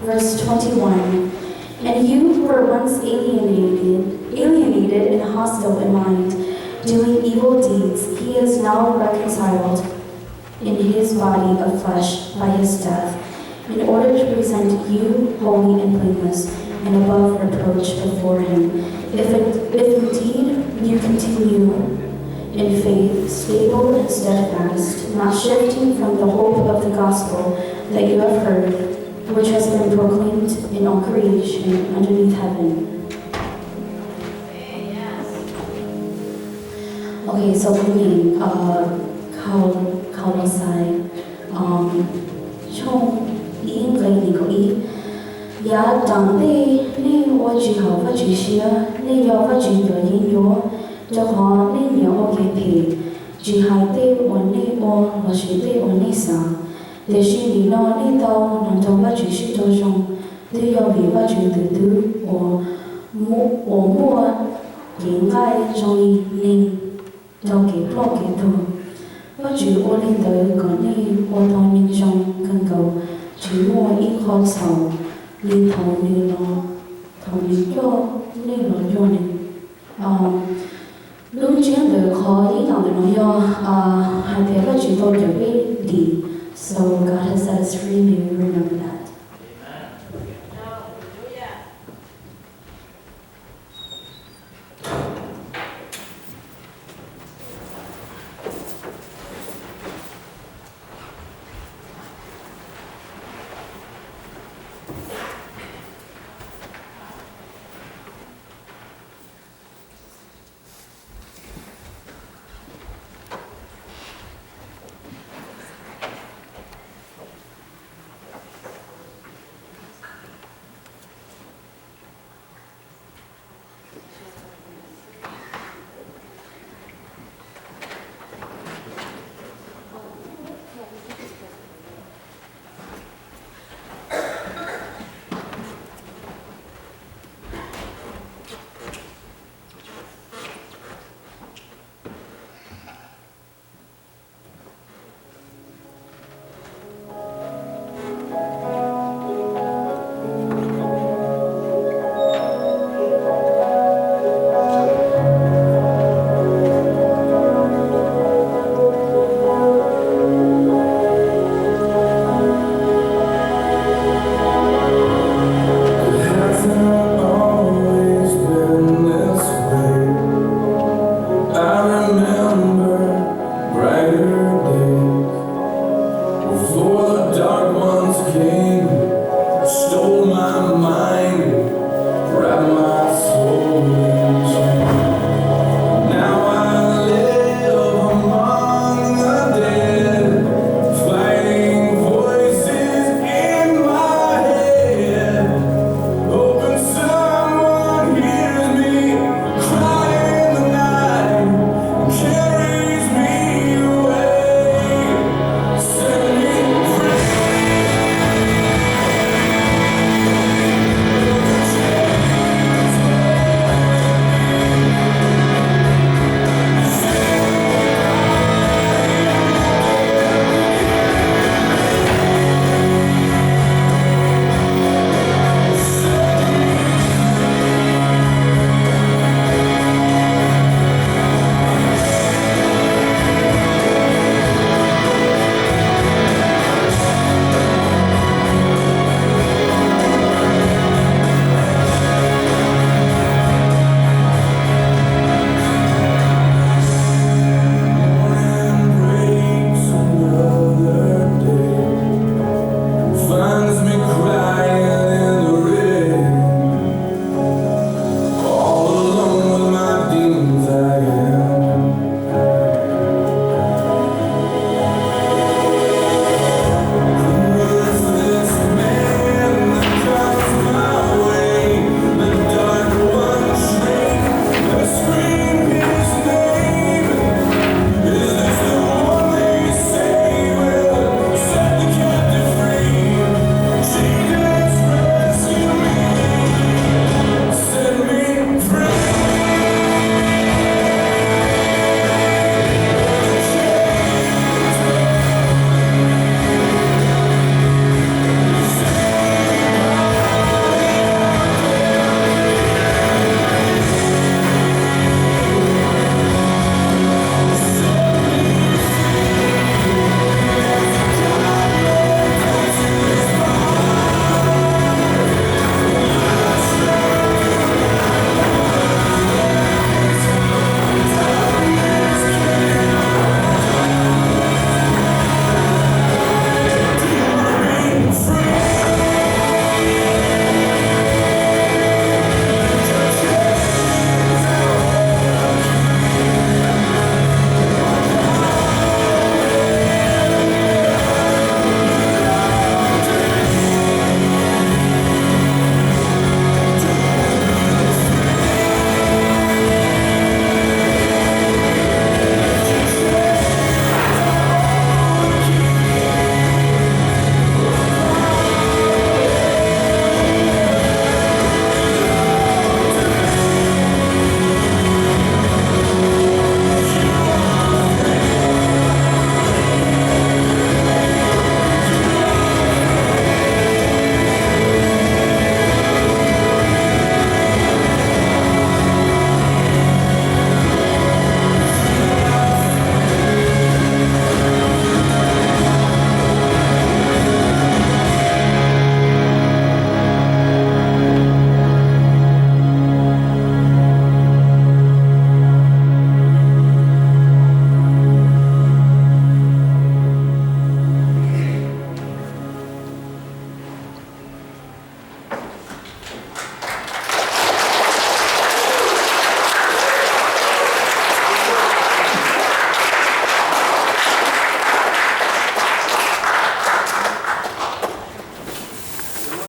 Verse twenty-one. And you who were once alienated, alienated and hostile in mind, doing evil deeds, he is now reconciled in his body of flesh by his death, in order to present you holy and blameless and above reproach before him. If, if indeed you continue in faith, stable and steadfast, not shifting from the hope of the gospel that you have heard, which has been proclaimed in all creation underneath heaven. Okay, so for me, uh, Kol-, Kolosai, um, tshooj ib nqe nees nkaum ib. Yav tas ntej nej ua tsis haum Vajtswv siab, nej yog Vajtswv cov yeeb ncuab, rau qhov nej nyiam ua kev phem, tsis hais tej uas nej ua lossis tej uas nej xav. Tiam sis nim no nej tau los nrog Vajtswv sib raug zoo, twb yog vim Vajtswv tus tub uas, uas muaj kev nqaij zoo li neeg raug kev ploj kev tuag. Vajtswv ua li ntawd kom nej ua tau neeg zoo kawg nkaus, tsis muaj ib qho txhaum li thaum nws los, thaum nws coj nej los cuag nws. Lub ntsiab ntawm qhov ib tam ntawm no yog hais tias Vajtswv tau cawm peb dim. So God has set us free, may we remember that.